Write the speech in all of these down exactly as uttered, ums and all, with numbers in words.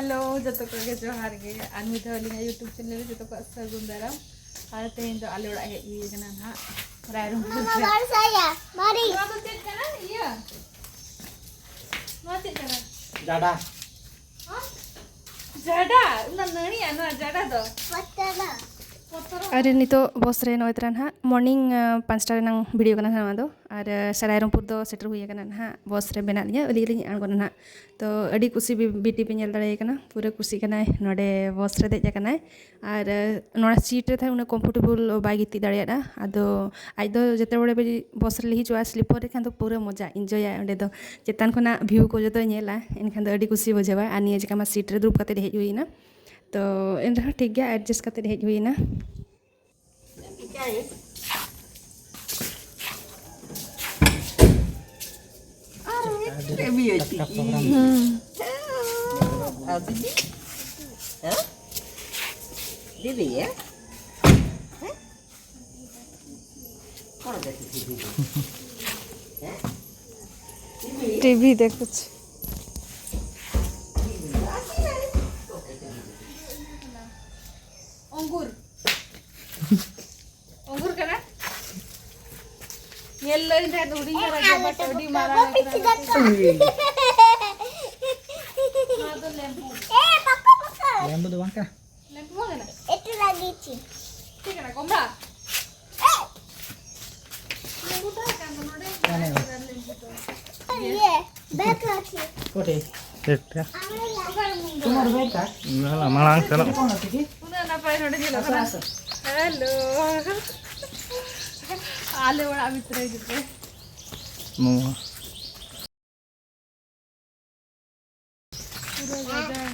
Hello, ᱡᱚᱛᱚ ᱠᱚᱜᱮ ᱡᱚᱦᱟᱨ ᱜᱮ᱾ ᱟᱨ ᱢᱤᱫ ᱫᱷᱟᱣ ᱟᱹᱞᱤᱧᱟᱜ YouTube ᱪᱮᱱᱮᱞ ᱨᱮ ᱡᱚᱛᱚ ᱠᱚᱣᱟᱜ ᱥᱟᱹᱜᱩᱱ ᱫᱟᱨᱟᱢ᱾ ᱟᱨ ᱛᱮᱦᱮᱧ ᱫᱚ ᱟᱞᱮ ᱚᱲᱟᱜ ᱦᱮᱡ ᱦᱩᱭ ᱟᱠᱟᱱᱟ ᱱᱟᱦᱟᱜ ᱨᱟᱭᱨᱚᱝᱯᱩᱨ ᱢᱟᱢᱟ ᱥᱮᱫ᱾ ᱵᱟᱨ ᱥᱟᱭᱟ, ᱢᱟᱨᱤ᱾ ᱱᱚᱣᱟ ᱫᱚ ᱪᱮᱫ ᱠᱟᱱᱟ? ᱤᱭᱟᱹ, ᱱᱚᱣᱟ ᱪᱮᱫ ᱠᱟᱱᱟ? ᱡᱟᱰᱟ᱾ ᱦᱮᱸ? ᱡᱟᱰᱟ? ᱚᱱᱟ ᱱᱟᱹᱲᱤᱭᱟ ᱱᱚᱣᱟ ᱡᱟᱰᱟ ᱫᱚ? ᱯᱚᱛᱨᱚ᱾ ᱯᱚᱛᱨᱚ᱾ ᱟᱨ ᱱᱤᱛᱚᱜ ᱵᱚᱥ ᱨᱮ ᱱᱚᱜᱼᱚᱭ ᱛᱚᱨᱟ ᱱᱟᱦᱟᱜ morning, ᱟᱸ, ᱯᱟᱸᱪᱴᱟ ᱨᱮᱱᱟᱝ video ᱠᱟᱱᱟ ᱱᱟᱦᱟᱜ ᱱᱚᱣᱟ ᱫᱚ᱾ ᱟᱨ, ᱟᱸ, ᱨᱟᱭᱨᱚᱝᱯᱩᱨ ᱫᱚ ᱥᱮᱴᱮᱨ ᱦᱩᱭ ᱟᱠᱟᱱᱟ ᱱᱟᱦᱟᱜ, ᱵᱚᱥ ᱨᱮ ᱢᱮᱱᱟᱜ ᱞᱤᱧᱟ, ᱟᱹᱞᱤᱧ ᱞᱤᱧ ᱟᱬᱜᱚᱱᱟ ᱱᱟᱦᱟᱜ᱾ ᱛᱚ ᱟᱹᱰᱤ ᱠᱩᱥᱤ ᱵᱤ-, ᱵᱤᱴᱤ ᱯᱮ ᱧᱮᱞ ᱫᱟᱲᱮᱭᱟᱭ ᱠᱟᱱᱟ, ᱯᱩᱨᱟᱹ ᱠᱩᱥᱤᱜ ᱠᱟᱱᱟᱭ, ᱱᱚᱰᱮ ᱵᱚᱥ ᱨᱮ ᱫᱮᱡ ᱟᱠᱟᱱᱟᱭ᱾ ᱟᱨ, ᱟᱸ, ᱱᱚᱣᱟ seat ᱨᱮ ᱛᱟᱦᱮᱸ ᱩᱱᱟᱹᱜ comfortable ᱵᱟᱭ ᱜᱤᱛᱤᱡ ᱫᱟᱲᱮᱭᱟᱜᱼᱟ᱾ ᱟᱫᱚ ᱟᱡ ᱫᱚ ᱡᱮᱛᱮ ᱵᱮᱲᱮ ᱵᱚᱥ ᱨᱮ ᱦᱤᱡᱩᱜᱼᱟ, sleeper ᱨᱮ ᱠᱷᱟᱱ ᱫᱚ ᱯᱩᱨᱟᱹ ᱢᱚᱡᱟ, enjoyᱟᱭ ᱚᱸᱰᱮ ᱫᱚ᱾ ᱪᱮᱛᱟᱱ ᱠᱷᱚᱱᱟᱜ view ᱠᱚ ᱡᱚᱛᱚᱭ ᱧᱮᱞᱟ, ᱮᱱᱠᱷᱟᱱ ᱫᱚ ᱟᱹᱰᱤ ᱠᱩᱥᱤ ᱵᱩᱡᱷᱟᱹᱣᱟ᱾ ᱟᱨ ᱱᱤᱭᱟᱹ ᱡᱟᱭᱜᱟ ᱢᱟ seat ᱨᱮ ᱫᱩᱲᱩᱵ ᱠᱟᱛᱮ ᱦᱮᱡ ᱦᱩᱭ ᱮᱱᱟ, ᱛᱚ ᱮᱱ ᱨᱮᱦᱚᱸ ᱴᱷᱤᱠ ᱜᱮᱭᱟ, adjust ᱠᱟᱛᱮ ᱦᱮᱡ ᱦᱩᱭ ᱮᱱᱟ᱾ टीवी देखो। अंगूर। अंगूर ᱠᱟᱱᱟ? ᱧᱮᱞ ᱞᱟᱹᱭ ᱫᱟ ᱦᱩᱰᱤᱧ ᱫᱷᱟᱨᱟ ᱜᱮᱭᱟ, but ᱟᱹᱰᱤ ᱢᱟᱨᱟᱝ ᱟᱠᱟᱱᱟ᱾ ᱱᱚᱣᱟ ᱫᱚ ᱞᱮᱵᱩ᱾ ᱞᱮᱵᱩ ᱫᱚ ᱵᱟᱝ ᱠᱟᱱᱟ? ᱞᱮᱵᱩ ᱵᱟᱝ ᱠᱟᱱᱟ? ᱮᱴᱩ ᱞᱟᱹᱜᱤᱫ ᱪᱮᱫ? ᱪᱮᱫ ᱠᱟᱱᱟ? ᱠᱚᱢᱲᱟ? ᱞᱮᱵᱩ ᱛᱟᱦᱮᱸ ᱠᱟᱱ ᱫᱚ ᱱᱚᱰᱮ᱾ ᱞᱮᱵᱩ ᱫᱚ᱾ ᱤᱭᱟᱹ᱾ ᱠᱚᱴᱷᱮ? ᱴᱷᱤᱠ ᱴᱷᱟᱠ᱾ ᱛᱚᱢᱟᱨ ᱵᱮᱜᱽ ᱠᱟ? ᱧᱮᱞᱟ, ᱢᱟᱲᱟᱝ ᱥᱮᱱᱚᱜ᱾ ᱠᱚᱱ ᱟᱥᱮ ᱠᱤ? ᱩᱱᱟᱹᱜ ᱱᱟᱯᱟᱭ ᱱᱚᱰᱮ ᱧᱮᱞᱚᱜ ᱠᱟᱱᱟ᱾ ᱟᱥᱟ, ᱟᱥᱟ᱾ ᱦᱮᱞᱳ᱾ ᱟᱞᱮ ᱚᱲᱟᱜ ᱵᱷᱤᱛᱨᱤ ᱦᱤᱡᱩᱜ ᱯᱮ᱾ ᱱᱚᱣᱟ᱾ ᱯᱩᱨᱟᱹ ᱜᱟᱡᱟᱲ᱾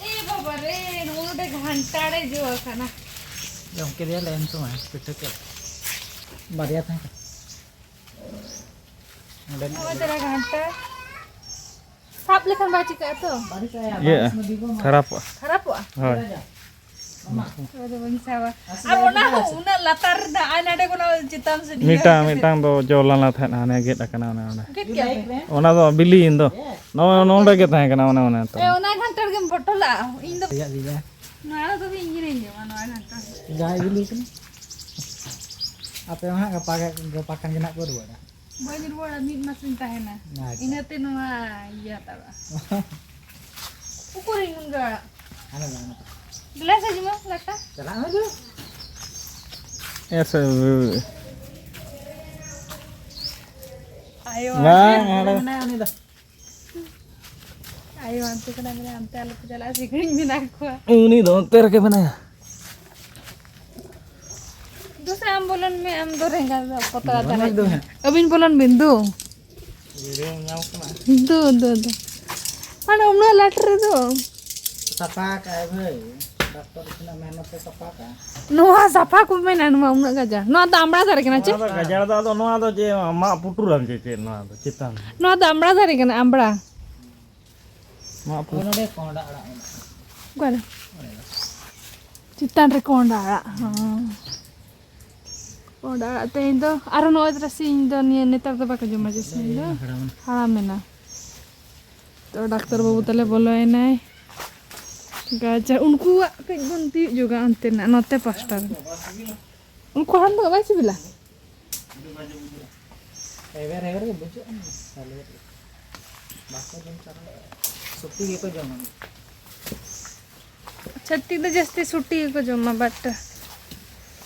ᱮ ᱵᱟᱵᱟ ᱨᱮ, ᱱᱚᱜᱼᱚ ᱱᱚᱰᱮ ᱜᱷᱟᱱᱴᱟᱲ ᱮ ᱡᱚ ᱟᱠᱟᱱᱟ᱾ ᱡᱚᱢ ᱠᱮᱫᱮᱭᱟᱞᱮ ᱩᱱ ᱥᱚᱢᱚᱭ ᱯᱤᱴᱷᱟᱹ ᱠᱚ᱾ ᱵᱟᱨᱭᱟ ᱛᱟᱦᱮᱸ ᱠᱟᱱᱟ᱾ ᱱᱚᱰᱮ ᱱᱚᱜᱼᱚᱭ ᱛᱚᱨᱟ ᱜᱷᱟᱱᱴᱟᱲ᱾ ᱥᱟᱵ ᱞᱮᱠᱷᱟᱱ ᱵᱟᱭ ᱪᱤᱠᱟᱹᱜᱼᱟ ᱛᱚ? ᱤᱭᱟᱹᱜᱼᱟ, ᱠᱷᱟᱨᱟᱯᱚᱜᱼᱟ᱾ ᱠᱷᱟᱨᱟᱯᱚᱜᱼᱟ? ᱦᱳᱭ᱾ ᱚᱱᱟ ᱫᱚ ᱵᱟᱹᱧ ᱥᱟᱵᱟ᱾ ᱟᱨ ᱚᱱᱟ ᱦᱚᱸ ᱩᱱᱟᱹᱜ ᱞᱟᱛᱟᱨ ᱨᱮ ᱫᱟᱜ ᱟᱨ ᱱᱟᱰᱮ ᱠᱷᱚᱱᱟᱜ ᱪᱮᱛᱟᱱ ᱥᱮᱫ ᱢᱤᱫᱴᱟᱝ, ᱤᱭᱟᱹ ᱢᱤᱫᱴᱟᱝ ᱫᱚ ᱡᱚ ᱞᱟᱞᱟ ᱛᱟᱦᱮᱸᱫ, ᱦᱟᱱᱮ ᱜᱮᱫ ᱟᱠᱟᱱᱟ ᱚᱱᱮ ᱚᱸᱰᱮ᱾ ᱜᱮᱫ ᱠᱮᱫ ᱯᱮ? ᱚᱱᱟ ᱫᱚ ᱵᱤᱞᱤᱭᱮᱱ ᱫᱚ᱾ ᱱᱚᱜᱼᱚᱭ ᱱᱚᱰᱮ ᱜᱮ ᱛᱟᱦᱮᱸ ᱠᱟᱱᱟ, ᱚᱱᱮ, ᱚᱱᱮ ᱛᱚ᱾ ᱮ, ᱚᱱᱟ ᱜᱷᱟᱱᱴᱟᱲ ᱜᱮᱢ ᱯᱚᱴᱚᱞᱟ? ᱤᱧ ᱫᱚ ᱨᱮᱭᱟᱜ ᱜᱮᱭᱟ᱾ ᱱᱚᱣᱟ ᱫᱚ ᱛᱚᱵᱮ ᱤᱧ ᱜᱮ ᱡᱚᱢᱟ, ᱱᱚᱣᱟ ᱜᱷᱟᱱᱴᱟᱲ᱾ ᱡᱟᱦᱟᱸᱭ ᱵᱤᱞᱤ ᱠᱟᱱᱟ᱾ ᱟᱯᱮ ᱢᱟ ᱦᱟᱸᱜ ᱜᱟᱯᱟ ᱜᱮ, ᱜᱟᱯᱟ ᱠᱷᱟᱱ ᱜᱮ ᱱᱟᱦᱟᱜ ᱯᱮ ᱨᱩᱣᱟᱹᱲᱟ᱾ ᱵᱟᱹᱧ ᱨᱩᱣᱟᱹᱲᱟ, ᱢᱤᱫ ᱢᱟᱥᱤᱧ ᱛᱟᱦᱮᱱᱟ᱾ ᱟᱪᱪᱷᱟ᱾ ᱤᱱᱟᱹᱛᱮ ᱱᱚᱣᱟ ᱤᱭᱟᱹ ᱦᱟᱛᱟᱲᱚᱜᱼᱟ᱾ ᱩᱠᱩᱨᱤᱧ ᱢᱩᱱᱜᱟᱹ ᱟᱲᱟᱜ? ᱦᱟᱱᱟ ᱫᱚ, ᱦᱟᱱᱟ ᱫᱚ᱾ ᱜᱞᱟᱥ ᱦᱤᱡᱩᱜ ᱢᱮ, ᱞᱟᱴᱟ᱾ ᱪᱟᱞᱟᱜ ᱢᱮ ᱫᱩ᱾ ᱮᱥᱮ᱾ ᱟᱭᱳ, ᱵᱟᱝ, ᱟᱭᱳ᱾ ᱦᱟᱸᱰᱮ ᱢᱮᱱᱟᱭᱟ ᱩᱱᱤ ᱫᱚ᱾ ᱟᱭᱳ ᱦᱟᱱᱛᱮ ᱠᱷᱚᱱᱟᱜ ᱢᱮᱱᱟ, "ᱦᱟᱱᱛᱮ ᱟᱞᱚᱯᱮ ᱪᱟᱞᱟᱜᱼᱟ, ᱥᱤᱠᱲᱤᱡ ᱢᱮᱱᱟᱜ ᱠᱚᱣᱟ᱾" ᱩᱱᱤ ᱫᱚ ᱚᱱᱛᱮ ᱨᱮᱜᱮ ᱢᱮᱱᱟᱭᱟ᱾ ᱫᱩᱥᱮ ᱟᱢ ᱵᱚᱞᱚᱱ ᱢᱮ, ᱟᱢ ᱫᱚ ᱨᱮᱸᱜᱟ ᱫᱚ ᱯᱚᱛᱲᱟ ᱵᱚᱞᱚᱱ ᱫᱷᱟᱨᱟ ᱫᱚ ᱜᱮ᱾ ᱦᱮᱸ᱾ ᱟᱹᱵᱤᱱ ᱵᱚᱞᱚᱱ ᱵᱤᱱ, ᱫᱩ᱾ ᱵᱷᱤᱰᱤᱭᱳ ᱧᱟᱢ ᱠᱟᱱᱟ᱾ ᱫᱩ, ᱫᱩ, ᱫᱩ᱾ ᱢᱟᱱᱮ ᱩᱱᱟᱹᱜ ᱞᱟᱴ ᱨᱮᱫᱚ᱾ ᱥᱟᱯᱷᱟ ᱠᱟᱜᱼᱟᱭ ᱵᱷᱟᱹᱭ᱾ ᱰᱟᱠᱛᱚᱨ ᱛᱤᱱᱟᱹᱜ ᱢᱮᱦᱱᱚᱛ ᱛᱮ ᱥᱟᱯᱷᱟ ᱠᱟᱜᱼᱟ᱾ ᱱᱚᱣᱟ ᱥᱟᱯᱷᱟ ᱠᱚ ᱢᱮᱱᱟ, ᱱᱚᱣᱟ ᱩᱱᱟᱹᱜ ᱜᱟᱡᱟᱲ᱾ ᱱᱚᱣᱟ ᱫᱚ ᱟᱢᱲᱟ ᱫᱟᱨᱮ ᱠᱟᱱᱟ ᱪᱮ? ᱱᱚᱣᱟ ᱫᱚ ᱜᱟᱡᱟᱲ ᱫᱚ, ᱟᱫᱚ ᱱᱚᱣᱟ ᱫᱚ ᱪᱮᱫ ᱢᱟᱜ ᱯᱩᱴᱩᱨᱟᱢ ᱪᱮ ᱪᱮᱫ ᱱᱚᱣᱟ ᱫᱚ ᱪᱮᱛᱟᱱ? ᱱᱚᱣᱟ ᱫᱚ ᱟᱢᱲᱟ ᱫᱟᱨᱮ ᱠᱟᱱᱟ, ᱟᱢᱲᱟ᱾ ᱢᱟᱜ ᱯᱩ- ᱱᱚᱰᱮ ᱠᱚᱸᱦᱰᱟ ᱟᱲᱟᱜ ᱢᱮᱱᱟᱜᱼᱟ᱾ ᱚᱠᱟᱨᱮ? ᱚᱸᱰᱮ ᱫᱚ᱾ ᱪᱮᱛᱟᱱ ᱨᱮ ᱠᱚᱸᱦᱰᱟ ᱟᱲᱟᱜ᱾ ᱦᱚᱸ᱾ ᱠᱚᱸᱦᱰᱟ ᱟᱲᱟᱜ ᱛᱮᱦᱮᱧ ᱫᱚ, ᱟᱨᱚ ᱱᱚᱜᱼᱚᱭ ᱛᱟᱨᱟᱥᱤᱧ ᱫᱚ ᱱᱤᱭᱟᱹ ᱱᱮᱛᱟᱨ ᱫᱚ ᱵᱟᱠᱚ ᱡᱚᱢᱟ, ᱡᱟᱹᱥᱛᱤ ᱫᱚ ᱦᱟᱲᱟᱢ ᱮᱱᱟ᱾ ᱦᱟᱲᱟᱢ ᱮᱱᱟ᱾ ᱛᱚ ᱰᱟᱠᱛᱟᱨ ᱵᱟᱹᱵᱩ ᱛᱟᱞᱮ ᱵᱚᱞᱚᱭᱮᱱᱟᱭ᱾ ᱜᱟᱡᱟ, ᱩᱱᱠᱩᱣᱟᱜ ᱠᱟᱹᱡ ᱵᱚᱱ ᱛᱤᱭᱳᱜ ᱡᱚᱜᱟ ᱚᱱᱛᱮᱱᱟᱜ, ᱱᱚᱛᱮ ᱯᱟᱥᱴᱟ ᱨᱮ᱾ ᱩᱱᱠᱩ ᱦᱟᱲᱟᱢ ᱫᱚ ᱵᱟᱭ ᱥᱤᱵᱤᱞᱟ? ᱦᱮᱣᱮᱨ ᱦᱮᱣᱮᱨ ᱜᱮ ᱵᱩᱡᱷᱟᱹᱜᱼᱟ, ᱥᱟᱞᱮ ᱵᱟᱠᱚ ᱡᱚᱢ ᱪᱟᱵᱟ ᱫᱟᱲᱮᱭᱟᱜᱼᱟ᱾ ᱥᱩᱴᱤ ᱜᱮᱠᱚ ᱡᱚᱢᱟ᱾ ᱪᱷᱟᱹᱛᱤᱠ ᱫᱚ ᱡᱟᱹᱥᱛᱤ ᱥᱩᱴᱤ ᱜᱮᱠᱚ ᱡᱚᱢᱟ, but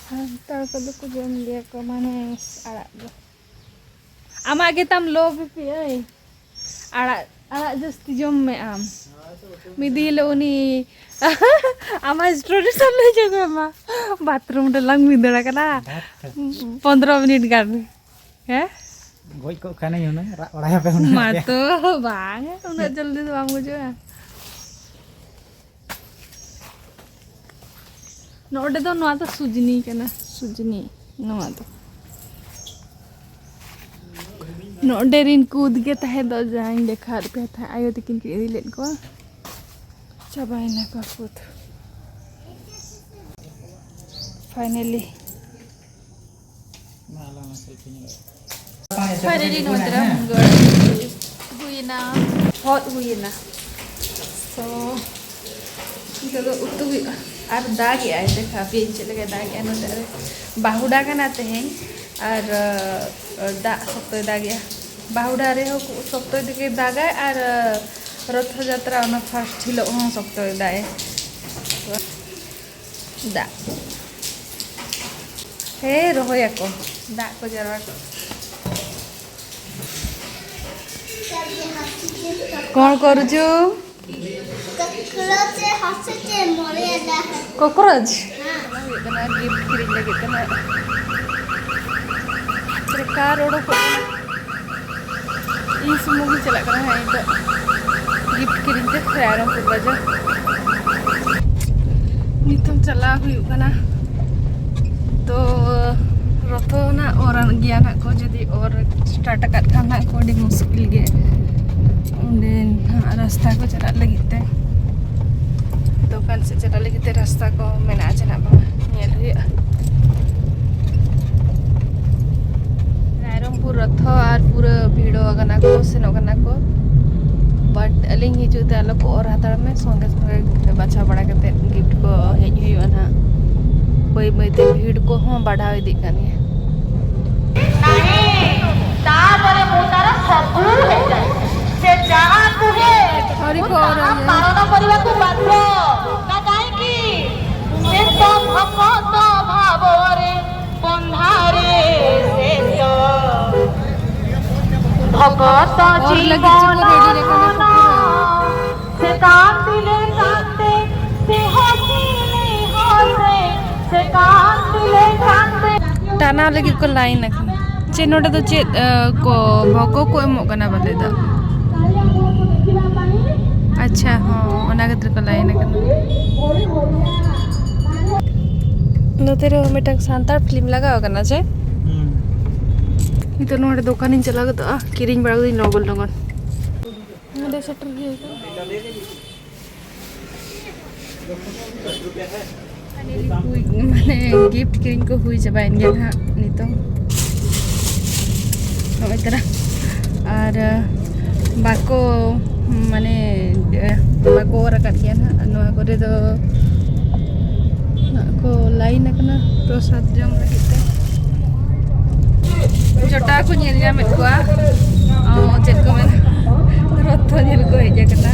ᱥᱟᱱᱛᱟᱲ ᱠᱚᱫᱚ ᱠᱚ ᱡᱚᱢ ᱜᱮᱭᱟ ᱠᱚ ᱢᱟᱱᱮ ᱟᱲᱟᱜ ᱫᱚ᱾ ᱟᱢᱟᱜ ᱜᱮᱛᱟᱢ low B P ᱟᱹᱭ᱾ ᱟᱲᱟᱜ, ᱟᱲᱟᱜ ᱡᱟᱹᱥᱛᱤ ᱡᱚᱢ ᱢᱮ ᱟᱢ᱾ ᱢᱤᱫ ᱫᱤᱱ ᱦᱤᱞᱳᱜ ᱩᱱᱤ ᱟᱢᱟᱜ story ᱥᱟᱢᱱᱮ ᱡᱚᱢ ᱢᱟ᱾ Bathroom ᱨᱮ ᱞᱟᱝ ᱵᱷᱤᱸᱫᱟᱹᱲ ᱟᱠᱟᱱᱟ᱾ ᱵᱟᱛ ᱠᱟᱱᱟ᱾ ᱯᱚᱱᱫᱽᱨᱚ ᱢᱤᱱᱤᱴ ᱜᱟᱱ᱾ ᱦᱮᱸ? ᱜᱚᱡ ᱠᱚᱜ ᱠᱷᱟᱱᱤᱧ ᱦᱩᱱᱟᱹᱝ, ᱨᱟᱜ ᱵᱟᱲᱟᱭᱟᱯᱮ ᱦᱩᱱᱟᱹᱝ ᱟᱯᱮ᱾ ᱢᱟ ᱛᱚ ᱵᱟᱝ, ᱩᱱᱟᱹᱜ ᱡᱚᱞᱫᱤ ᱫᱚ ᱵᱟᱢ ᱜᱩᱡᱩᱜᱼᱟ᱾ ᱱᱚᱰᱮ ᱫᱚ ᱱᱚᱣᱟ ᱫᱚ ᱥᱩᱡᱽᱱᱤ ᱠᱟᱱᱟ, ᱥᱩᱡᱽᱱᱤ ᱱᱚᱣᱟ ᱫᱚ᱾ ᱱᱚᱰᱮ ᱨᱤᱱ ᱠᱩᱫ ᱜᱮ ᱛᱟᱦᱮᱸ ᱫᱚ ᱡᱟᱧ ᱫᱮᱠᱷᱟᱣᱟᱫ ᱯᱮ ᱛᱟᱦᱮᱸᱫ, ᱟᱭᱳ ᱛᱟᱹᱠᱤᱱ ᱠᱤᱱ ᱤᱫᱤ ᱞᱮᱫ ᱠᱚᱣᱟ, ᱪᱟᱵᱟᱭᱮᱱᱟ ᱠᱚ ᱠᱩᱫ᱾ Finally. Finally, ᱱᱚᱣᱟ ᱛᱟᱨᱟ ᱢᱩᱱᱜᱟᱹ ᱟᱲᱟᱜ ᱦᱩᱭᱱᱟ, ᱦᱚᱫ ᱦᱩᱭᱱᱟ᱾ So, ᱱᱤᱛᱚᱜ ᱫᱚ ᱩᱛᱩ ᱦᱩᱭᱩᱜᱼᱟ᱾ ᱟᱨ ᱫᱟᱜᱮᱜᱼᱟᱭ, ᱫᱮᱠᱷᱟ ᱯᱮᱭᱟᱹᱧ ᱪᱮᱫ ᱞᱮᱠᱟᱭ ᱫᱟᱜᱮᱜᱼᱟ᱾ ᱱᱚᱛᱮ ᱨᱮ ᱵᱟᱹᱦᱩᱰᱟ ᱠᱟᱱᱟ ᱛᱮᱦᱮᱧ, ᱟᱨ, ᱟᱨ ᱫᱟᱜ ᱥᱚᱠᱛᱚᱭ ᱫᱟᱜᱮᱜᱼᱟ᱾ ᱵᱟᱹᱦᱩᱰᱟ ᱨᱮᱦᱚᱸ ᱥᱚᱠᱛᱚᱭ ᱛᱮᱜᱮ ᱫᱟᱜᱟᱭ, ᱟᱨ ᱨᱚᱛᱷᱚ ᱡᱟᱛᱨᱟ ᱚᱱᱟ first ᱦᱤᱞᱳᱜ ᱦᱚᱸ ᱥᱚᱠᱛᱚᱭ ᱫᱟᱜ ᱮ᱾ ᱫᱟᱜ᱾ ᱦᱮᱸ, ᱨᱚᱦᱚᱭᱟᱠᱚ᱾ ᱫᱟᱜ ᱠᱚ ᱡᱟᱨᱣᱟ ᱠᱚ᱾ କ'ଣ କରୁଛୁ? Cockroach ᱦᱟᱥᱩ ᱪᱮ ᱢᱚᱨᱮ ᱫᱟ᱾ Cockroach? ᱦᱮᱸ᱾ ᱦᱩᱭᱩᱜ ᱠᱟᱱᱟ gift ᱠᱤᱨᱤᱧ ᱞᱟᱹᱜᱤᱫ ᱛᱮ ᱱᱟᱜ᱾ ᱪᱮᱫ ᱞᱮᱠᱟ ᱨᱚᱲ ᱠᱚ? ᱤᱧ ᱥᱩᱢᱩᱝ ᱜᱤᱧ ᱪᱟᱞᱟᱜ ᱠᱟᱱᱟ ᱦᱟᱸᱜ ᱱᱤᱛᱚᱜ gift ᱠᱤᱨᱤᱧ ᱛᱮ ᱨᱟᱭᱨᱚᱝᱯᱩᱨ ᱵᱟᱡᱟᱨ᱾ ᱱᱤᱛᱚᱝ ᱪᱟᱞᱟᱣ ᱦᱩᱭᱩᱜ ᱠᱟᱱᱟ᱾ ᱛᱚ ᱨᱚᱛᱷᱚ ᱱᱟᱜ ᱚᱨ ᱜᱮᱭᱟ ᱱᱟᱜ ᱠᱚ, ᱡᱩᱫᱤ ᱚᱨ start ᱟᱠᱟᱫ ᱠᱷᱟᱱ ᱱᱟᱜ ᱠᱚ ᱟᱹᱰᱤ ᱢᱩᱥᱠᱤᱞ ᱜᱮ ᱚᱸᱰᱮ ᱱᱟᱜ ᱨᱟᱥᱛᱟ ᱠᱚ ᱪᱟᱞᱟᱜ ᱞᱟᱹᱜᱤᱫ ᱛᱮ᱾ ᱫᱚᱠᱟᱱ ᱥᱮᱫ ᱪᱟᱞᱟᱜ ᱞᱟᱹᱜᱤᱫ ᱛᱮ ᱨᱟᱥᱛᱟ ᱠᱚ ᱢᱮᱱᱟᱜᱼᱟ ᱪᱮ ᱱᱟᱜ ᱵᱟᱝ ᱧᱮᱞ ᱦᱩᱭᱩᱜᱼᱟ᱾ ᱨᱟᱭᱨᱚᱝᱯᱩᱨ ᱨᱚᱛᱷᱚ ᱟᱨ ᱯᱩᱨᱟᱹ ᱵᱷᱤᱲᱚ ᱟᱠᱟᱱᱟ ᱠᱚ, ᱥᱮᱱᱚᱜ ᱠᱟᱱᱟ ᱠᱚ, but ᱟᱹᱞᱤᱧ ᱦᱤᱡᱩᱜ ᱛᱮ ᱟᱞᱚ ᱠᱚ ᱚᱨ ᱦᱟᱛᱟᱲ ᱢᱮ, ᱥᱚᱸᱜᱮ ᱥᱚᱸᱜᱮ ᱵᱟᱪᱷᱟᱣ ᱵᱟᱲᱟ ᱠᱟᱛᱮ gift ᱠᱚ ᱦᱮᱡ ᱦᱩᱭᱩᱜᱼᱟ ᱱᱟᱦᱟᱜ᱾ ᱵᱟᱹᱭ ᱵᱟᱹᱭ ᱛᱮ ᱵᱷᱤᱲ ᱠᱚᱦᱚᱸ ᱵᱟᱲᱦᱟᱣ ᱤᱫᱤᱜ ᱠᱟᱱ ᱜᱮᱭᱟ᱾ ନାହିଁ, ତାପରେ ମୁଁ ତାର ସବୁ ହେଇଯାଏ। ସେ ଯାହା କୁହେ, ଆହୁରି ମୁଁ କଣ ତାହା ରହିବ? ପାଳନ କରିବାକୁ ବାଧ୍ୟ। ନା କାହିଁକି? ସେ ତ ଭକତ ଭାବରେ ବନ୍ଧାରେ ଶେଷ। ଭକତ ଅର୍ ଲାଗିଛି ଜୀବନ ମୋର ରେଡି ଲେଖା ନା ଧନ। କୁକୁର। ସେ କାନ୍ଦିଲେ କାନ୍ଦେ, ସେ ହସିଲେ ହସେ, ସେ କାନ୍ଦିଲେ କାନ୍ଦେ। ᱴᱟᱱᱟ ᱞᱟᱹᱜᱤᱫ ᱠᱚ ᱞᱟᱭᱤᱱ ᱟᱠᱟᱱᱟ᱾ ᱪᱮᱫ ᱱᱚᱰᱮ ᱫᱚ ᱪᱮᱫ, ᱟ, ᱠᱚ ᱵᱷᱚᱜᱚ ᱠᱚ ᱮᱢᱚᱜ ᱠᱟᱱᱟ ᱵᱚᱞᱮ ᱫᱚ? ᱟᱪᱪᱷᱟ, ᱦᱚᱸ, ᱚᱱᱟ ᱠᱷᱟᱹᱛᱤᱨ ᱠᱚ ᱞᱟᱭᱤᱱ ᱟᱠᱟᱱᱟ᱾ ᱱᱚᱛᱮ ᱨᱮᱦᱚᱸ ᱢᱤᱫᱴᱟᱝ ᱥᱟᱱᱛᱟᱲ ᱯᱷᱤᱞᱢ ᱞᱟᱜᱟᱣ ᱟᱠᱟᱱᱟ ᱪᱮ? ᱦᱩᱸ᱾ ᱱᱤᱛᱚᱜ ᱱᱚᱰᱮ ᱫᱚᱠᱟᱱᱤᱧ ᱪᱟᱞᱟᱣ ᱜᱚᱫᱚᱜᱼᱟ, ᱠᱤᱨᱤᱧ ᱵᱟᱲᱟ ᱠᱟᱹᱫᱟᱹᱧ ᱞᱚᱜᱚᱱ ᱞᱚᱜᱚᱱ᱾ ᱱᱚᱰᱮ ᱥᱮᱴᱮᱨ ᱦᱩᱭ ᱟᱠᱟᱱᱟ᱾ ᱢᱟᱱᱮ ᱜᱤᱯᱷᱴ ᱠᱤᱨᱤᱧ ᱠᱚ ᱦᱩᱭ ᱪᱟᱵᱟᱭᱮᱱ ᱜᱮᱭᱟ ᱱᱟᱦᱟᱜ ᱱᱤᱛᱚᱝ᱾ ᱱᱚᱜᱼᱚᱭ ᱛᱟᱨᱟ᱾ ᱟᱨ ᱵᱟᱠᱚ, ᱢᱟᱱᱮ ᱵᱟᱠᱚ ᱚᱨ ᱟᱠᱟᱫ ᱜᱮᱭᱟ ᱱᱟᱦᱟᱜ ᱱᱚᱣᱟ ᱠᱚᱨᱮ ᱫᱚ᱾ ᱱᱟᱦᱟᱜ ᱠᱚ ᱞᱟᱭᱤᱱ ᱟᱠᱟᱱᱟ ᱯᱨᱚᱥᱟᱫ ᱡᱚᱢ ᱞᱟᱹᱜᱤᱫ ᱛᱮ᱾ ᱡᱚᱴᱟᱣ ᱠᱚ ᱧᱮᱞ ᱧᱟᱢᱮᱫ ᱠᱚᱣᱟ᱾ ᱚ, ᱪᱮᱫ ᱠᱚ ᱢᱮᱱᱟ, ᱨᱚᱛᱷᱚ ᱧᱮᱞ ᱠᱚ ᱦᱮᱡ ᱟᱠᱟᱱᱟ᱾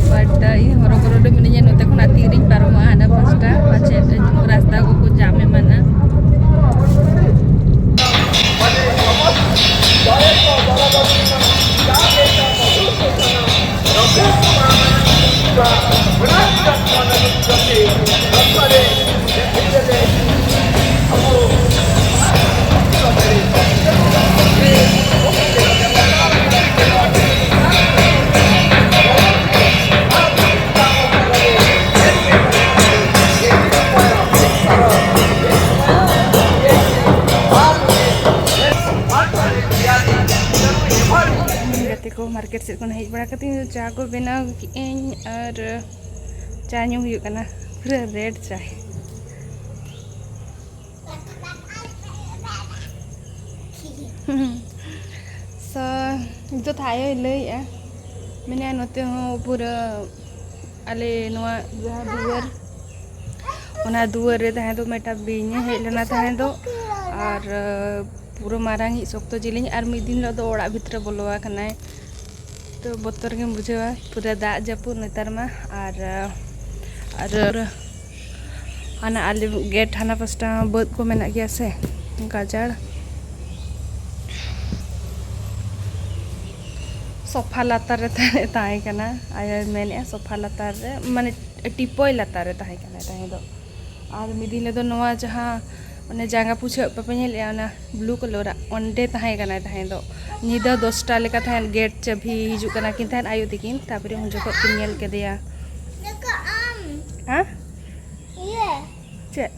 But ᱤᱧ ᱦᱚᱨᱚ ᱵᱚᱨᱚ ᱨᱮ ᱢᱤᱱᱟᱹᱧᱟ, ᱱᱚᱛᱮ ᱠᱷᱚᱱᱟᱜ ᱛᱤᱨᱤᱧ ᱯᱟᱨᱚᱢᱚᱜᱼᱟ ᱦᱟᱱᱟ ᱯᱟᱥᱴᱟ, ᱯᱟᱪᱮᱫ ᱨᱟᱥᱛᱟ ᱠᱚᱠᱚ ᱡᱟᱢ ᱮᱢᱟᱱᱟ᱾ ᱜᱟᱛᱮ ᱠᱚ ᱢᱟᱨᱠᱮᱴ ᱥᱮᱫ ᱠᱷᱚᱱ ᱦᱮᱡ ᱵᱟᱲᱟ ᱠᱟᱛᱮ ᱤᱧ ᱫᱚ ᱪᱟ ᱠᱚ ᱵᱮᱱᱟᱣ ᱠᱮᱫᱟᱹᱧ ᱟᱨ ᱪᱟ ᱧᱩ ᱦᱩᱭᱩᱜ ᱠᱟᱱᱟ, ᱯᱩᱨᱟᱹ ᱨᱮᱰ ᱪᱟ᱾ So, ᱱᱤᱛᱚᱜ ᱛᱷᱟᱭᱚᱭ ᱞᱟᱹᱭᱮᱜᱼᱟ, ᱢᱮᱱᱮᱫᱼᱟ ᱱᱚᱛᱮ ᱦᱚᱸ ᱯᱩᱨᱟᱹ ᱟᱞᱮ ᱱᱚᱣᱟ ᱡᱟᱦᱟᱸ ᱫᱩᱣᱟᱹᱨ, ᱚᱱᱟ ᱫᱩᱣᱟᱹᱨ ᱨᱮ ᱛᱟᱦᱮᱸ ᱫᱚ ᱢᱤᱫᱴᱟᱝ ᱵᱤᱧ ᱮ ᱦᱮᱡ ᱞᱮᱱᱟ ᱛᱟᱦᱮᱸ ᱫᱚ, ᱟᱨ ᱯᱩᱨᱟᱹ ᱢᱟᱨᱟᱝ ᱤᱡ ᱥᱚᱠᱛᱚ ᱡᱤᱞᱤᱧ, ᱟᱨ ᱢᱤᱫ ᱫᱤᱱ ᱦᱤᱞᱳᱜ ᱫᱚ ᱚᱲᱟᱜ ᱵᱷᱤᱛᱨᱤ ᱨᱮ ᱵᱚᱞᱚ ᱟᱠᱟᱱᱟᱭ᱾ ᱛᱚ ᱵᱚᱛᱚᱨ ᱜᱮᱢ ᱵᱩᱡᱷᱟᱹᱣᱟ, ᱯᱩᱨᱟᱹ ᱫᱟᱜ ᱡᱟᱹᱯᱩᱫ ᱱᱮᱛᱟᱨ ᱢᱟ᱾ ᱟᱨ, ᱟᱨ ᱦᱟᱱᱟ ᱟᱞᱮ ᱜᱮᱴ ᱦᱟᱱᱟ ᱯᱟᱥᱴᱟ ᱵᱟᱹᱫᱽ ᱠᱚ ᱢᱮᱱᱟᱜ ᱜᱮᱭᱟ ᱥᱮ, ᱜᱟᱡᱟᱲ᱾ ᱥᱳᱯᱷᱟ ᱞᱟᱛᱟᱨ ᱨᱮ ᱛᱟᱦᱮᱸ, ᱛᱟᱦᱮᱸ ᱠᱟᱱᱟ, ᱟᱭᱳᱭ ᱢᱮᱱᱮᱫᱼᱟ ᱥᱳᱯᱷᱟ ᱞᱟᱛᱟᱨ ᱨᱮ, ᱢᱟᱱᱮ ᱴᱤᱯᱚᱭ ᱞᱟᱛᱟᱨ ᱨᱮ ᱛᱟᱦᱮᱸ ᱠᱟᱱᱟᱭ ᱛᱟᱦᱮᱸ ᱫᱚ᱾ ᱟᱨ ᱢᱤᱫ ᱫᱤᱱ ᱦᱤᱞᱳᱜ ᱫᱚ ᱱᱚᱣᱟ ᱡᱟᱦᱟᱸ ᱚᱱᱮ ᱡᱟᱸᱜᱟ ᱯᱩᱪᱷᱟᱹᱜ ᱵᱟᱯᱮ ᱧᱮᱞᱮᱫᱼᱟ, ᱚᱱᱟ ᱵᱞᱩ ᱠᱟᱞᱟᱨᱟᱜ, ᱚᱸᱰᱮ ᱛᱟᱦᱮᱸ ᱠᱟᱱᱟᱭ ᱛᱟᱦᱮᱸ ᱫᱚ᱾ ᱧᱤᱫᱟᱹ ᱫᱚᱥᱴᱟ ᱞᱮᱠᱟ ᱛᱟᱦᱮᱸᱫ, ᱜᱮᱴ ᱪᱟᱹᱵᱤ ᱦᱤᱡᱩᱜ ᱠᱟᱱᱟ ᱠᱤᱱ ᱛᱟᱦᱮᱸᱫ ᱟᱭᱳ ᱛᱟᱹᱠᱤᱱ, ᱛᱟᱨᱯᱚᱨᱮ ᱩᱱ ᱡᱚᱠᱷᱚᱱ ᱠᱤᱱ ᱧᱮᱞ ᱠᱮᱫᱮᱭᱟ᱾ ᱦᱮᱸ? ᱤᱭᱟᱹ᱾ ᱪᱮᱫ?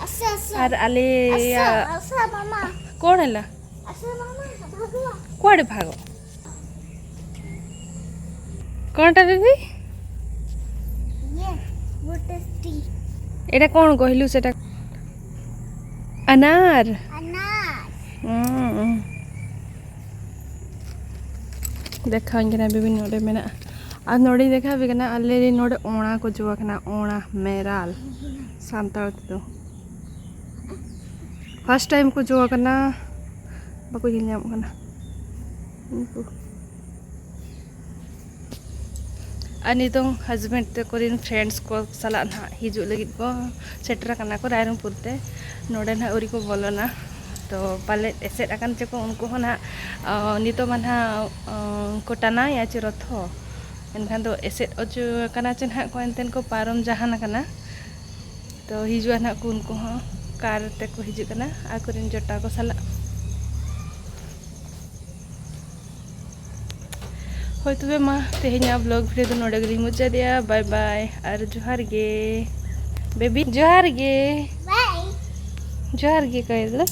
ᱟᱥᱟ, ᱟᱥᱟ᱾ ᱟᱨ ᱟᱞᱮᱭᱟᱜ ᱟᱥᱟ, ᱟᱥᱟ, ᱢᱟᱢᱟ᱾ ᱠᱚᱬ ᱦᱮᱞᱟ? ᱟᱥᱟ, ᱢᱟᱢᱟ, ᱵᱷᱟᱜᱚ᱾ ᱠᱚᱬ ᱵᱷᱟᱜᱚ? ᱠᱚᱬᱴᱟ ᱫᱤᱫᱤ? ᱤᱭᱟᱹ, ᱵᱚᱴᱮᱥᱴᱤ᱾ ଏଇଟା କ'ଣ କହିଲୁ ସେଟା? ଅନାର। ଅନାର। ହୁଁ। ଦେଖାଉଁᱧ ᱠᱟᱱᱟ ᱵᱤᱵᱤ ᱱᱚᱰᱮ ᱢᱮᱱᱟᱜᱼᱟ᱾ ᱟᱨ ᱱᱚᱰᱮᱧ ᱫᱮᱠᱷᱟᱣ ᱟᱯᱮ ᱠᱟᱱᱟ, ᱟᱞᱮ ᱱᱚᱰᱮ ᱚᱸᱲᱟ ᱠᱚ ᱡᱚ ᱟᱠᱟᱱᱟ, ᱚᱸᱲᱟ, ᱢᱮᱨᱟᱞ, ᱥᱟᱱᱛᱟᱲ ᱛᱮᱫᱚ᱾ ᱯᱷᱟᱥᱴ ᱴᱟᱭᱤᱢ ᱠᱚ ᱡᱚ ᱟᱠᱟᱱᱟ, ᱵᱟᱠᱚ ᱧᱮᱞ ᱧᱟᱢᱚᱜ ᱠᱟᱱᱟ ᱩᱱᱠᱩ᱾ ᱟᱨ ᱱᱤᱛᱚᱝ ᱦᱟᱥᱵᱮᱱᱰ ᱛᱟᱠᱚ ᱨᱮᱱ ᱯᱷᱨᱮᱱᱰᱥ ᱠᱚ ᱥᱟᱞᱟᱜ ᱱᱟᱦᱟᱜ ᱦᱤᱡᱩᱜ ᱞᱟᱹᱜᱤᱫ ᱠᱚ ᱥᱮᱴᱮᱨ ᱟᱠᱟᱱᱟ ᱠᱚ ᱨᱟᱭᱨᱚᱝᱯᱩᱨ ᱛᱮ᱾ ᱱᱚᱰᱮ ᱱᱟᱦᱟᱜ ᱟᱹᱣᱨᱤ ᱠᱚ ᱵᱚᱞᱚᱱᱟ, ᱛᱚ ᱯᱟᱞᱮᱫ ᱮᱥᱮᱫ ᱟᱠᱟᱱ ᱪᱚ ᱠᱚ ᱩᱱᱠᱩ ᱦᱚᱸ ᱱᱟᱦᱟᱜ᱾ ᱟᱸ, ᱱᱤᱛᱚᱜ ᱢᱟ ᱱᱟᱦᱟᱜ, ᱟᱸ, ᱠᱚ ᱴᱟᱱᱟᱣᱮᱫᱼᱟ ᱪᱮ ᱨᱚᱛᱷᱚ, ᱮᱱᱠᱷᱟᱱ ᱫᱚ ᱮᱥᱮᱫ ᱚᱪᱚ ᱟᱠᱟᱱᱟ ᱪᱮ ᱱᱟᱦᱟᱜ ᱠᱚ, ᱮᱱᱛᱮᱱ ᱠᱚ ᱯᱟᱨᱚᱢ ᱡᱟᱦᱟᱱ ᱟᱠᱟᱱᱟ᱾ ᱛᱚ ᱦᱤᱡᱩᱜᱼᱟ ᱱᱟᱦᱟᱜ ᱠᱚ, ᱩᱱᱠᱩ ᱦᱚᱸ ᱠᱟᱨ ᱛᱮᱠᱚ ᱦᱤᱡᱩᱜ ᱠᱟᱱᱟ ᱟᱠᱚᱨᱮᱱ ᱡᱚᱴᱟᱣ ᱠᱚ ᱥᱟᱞᱟᱜ᱾ ᱦᱳᱭ ᱛᱚᱵᱮ ᱢᱟ, ᱛᱮᱦᱮᱧᱟᱜ ᱵᱞᱚᱜ ᱵᱷᱤᱰᱤᱭᱳ ᱫᱚ ᱱᱚᱰᱮ ᱜᱮᱞᱤᱧ ᱢᱩᱪᱟᱹᱫᱮᱜᱼᱟ᱾ ᱵᱟᱭ ᱵᱟᱭ ᱟᱨ ᱡᱚᱦᱟᱨ ᱜᱮ᱾ ᱵᱮᱵᱤ, ᱡᱚᱦᱟᱨ ᱜᱮ᱾ ᱵᱟᱭ᱾ ᱡᱚᱦᱟᱨ ᱜᱮ, ᱠᱚᱭᱮᱞ ᱫᱚ᱾